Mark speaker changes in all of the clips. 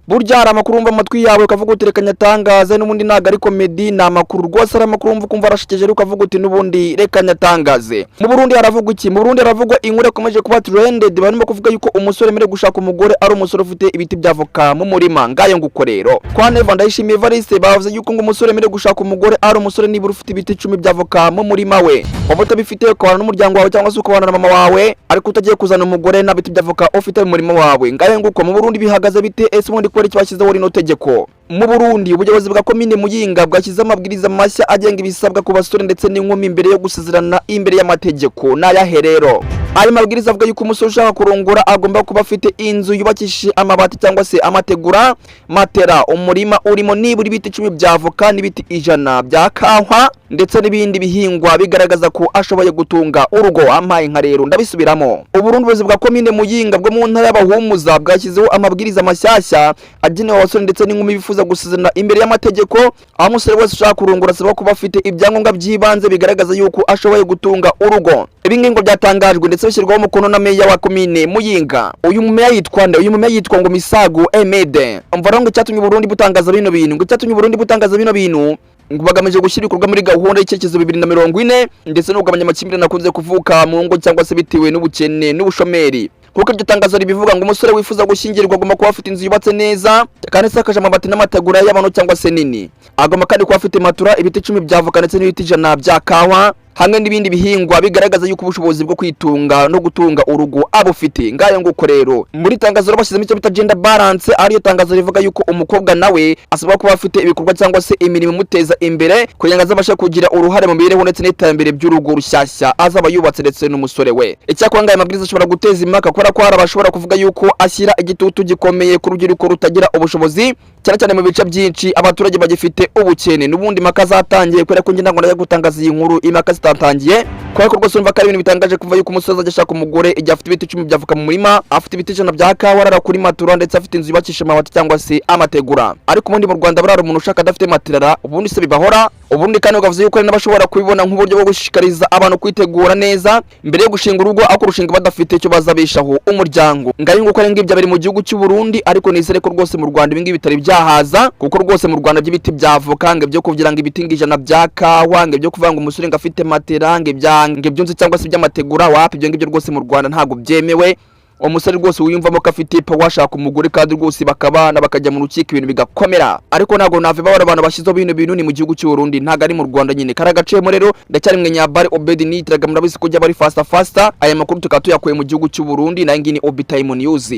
Speaker 1: Burya hari amakuru wumva amatwi yawe ukavuga uti: "Reka nyatangaze." N'ubundi ntabwo ari comedy, ni amakuru rwose. Ari amakuru wumva ukumva arashekeje, ariko ukavuga uti: "N'ubundi reka nyatangaze." Mu Burundi haravugwa iki? Mu Burundi haravugwa inkuru yakomeje kuba trended. Barimo kuvuga yuko umusore wemerewe gushaka umugore ari umusore ufite ibiti bya voka mu murima. Ngayo nguko rero, kwa Neva Ndayishimiye Evariste bavuze yuko ngo umusore wemerewe gushaka umugore ari umusore nibura ufite ibiti 10 bya voka mu murima we. Waba utabifite, ukabana n'umuryango wawe cyangwa se ukabana na mama wawe, ariko utagiye kuzana umugore nta biti bya voka ufite mu murima wawe. Ngayo nguko. Mu Burundi bihagaze bite? Ese ubundi kubera iki bashyizeho rino tegeko? Mu Burundi, ubuyobozi bwa komine Muyinga bwashyize amabwiriza mashya agenga ibisabwa ku basore ndetse n'inkumi mbere yo gusezerana imbere y'amategeko. N'ayahe rero ayo mabwiriza? Avuga yuko umusore ushaka kurongora agomba kuba afite inzu yubakishije amabati cyangwa se amategura, matera, umurima urimo nibura ibiti 10 bya avoka n'ibiti 100 bya kahwa ndetse n'ibindi bihingwa bigaragaza ko ashoboye gutunga urugo. Ampaye nka rero, ndabisubiramo. Uburundi, ubuyobozi bwa komine Muyinga bwo mu ntara y'Abahumuza bwashyizeho amabwiriza mashyashya agenewe abasore ndetse n'inkumi bifuza gusezerana imbere y'amategeko, aho umusore wese ushaka kurongora asabwa kuba afite ibyangombwa by'ibanze bigaragaza yuko ashoboye gutunga urugo. Ibi ngibi ngo byatangajwe ndetse bishyirwaho umukono na meya wa komine Muyinga. Uyu mumeya yitwa nde? Uyu mumeya yitwa ngo Misago Emede. Umva rero, ngo icyatumye Uburundi butangaza bino bintu, ngo icyatumye Uburundi butangaza bino bintu, ngo bagamije gushyira ibikorwa muri gahunda y'icyerekezo 2040 ndetse no kugabanya amakimbirane akunze kuvuka mu ngo cyangwa se bitewe n'ubukene n'ubushomeri. Kuko iryo tangazo ribivuga, ngo umusore wifuza gushyingirwa agomba kuba afite inzu yubatse neza kandi isakaje amabati n'amategura y'abantu cyangwa se nini. Agomba kandi kuba afite matura, ibiti 10 bya avoka ndetse n'ibiti 100 bya kawa hamwe n'ibindi bihingwa bigaragaza yuko ubushobozi bwo kwitunga no gutunga urugo abufite. Ngayo nguko rero. Muri tangazo bashyizemo icyo bita gender balance, ariyo tangazo rivuga yuko umukobwa nawe asabwa kuba afite ibikorwa cyangwa se imirimo imuteza imbere kugira ngo azabashe kugira uruhare mu mibereho ndetse n'iterambere by'urugo rushyashya azaba yubatse ndetse n'umusore we. Icyakora ngo aya mabwiriza ashobora guteza impaka, kubera ko hari abashobora kuvuga yuko ashyira igitutu gikomeye ku rubyiruko rutagira ubushobozi, cyane cyane mu bice byinshi abaturage bagifite ubukene. N'ubundi impaka zatangiye, kubera ko njye ntabwo najya gutangaza iyi nkuru impaka zitatangiye, kubera ko rwose urumva ko ari ibintu bitangaje kuva yuko umusore azajya ashaka umugore igihe afite ibiti 10 bya avoka mu murima, afite ibiti 100 bya kawa, arara kuri matura, ndetse afite inzu yubakishije amabati cyangwa se amategura. Ariko ubundi mu Rwanda burara umuntu ushaka adafite matirara, ubundi se bibahora? Ubundi kandi ukavuze yuko hari n'abashobora kubibona nk'uburyo bwo gushishikariza abantu kwitegura neza mbere yo gushinga urugo, aho kurushinga badafite icyo bazabeshaho umuryango. Ngayo nguko ari ngibyo biri mu gihugu cy'u Burundi. Ariko nizere ko rwose mu Rwanda ibi ngibi bitari byahaza, kuko rwose mu Rwanda by'ibiti bya avoka, ngo ibyo kugira ngo ibiti ngo 100 bya kawa, ngo ibyo kuvuga ngo umusore ngo afite matera, ngo ibya ngo ibyunzi cyangwa se iby'amategura, wapi. Ibyo ngibyo rwose mu Rwanda ntabwo byemewe. Umusore rwose wiyumvamo ko afite power ashaka umugore kandi rwose bakabana, bakajya mu rukiko, ibintu bigakomera. Ariko ntabwo nave babara abantu bashyizeho bino bintu ni mu gihugu cy'u Burundi, ntabwo ari mu Rwanda nyine. Kari agaciyemo rero. Ndacyari mwe Nyabari Obedi nitiraga, murabizi ko jya bari faster faster. Aya makuru tukaba tuyakuye mu gihugu cy'u Burundi. Nayo ngiyi ni Obi Time News.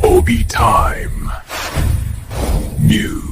Speaker 2: Obi Time News.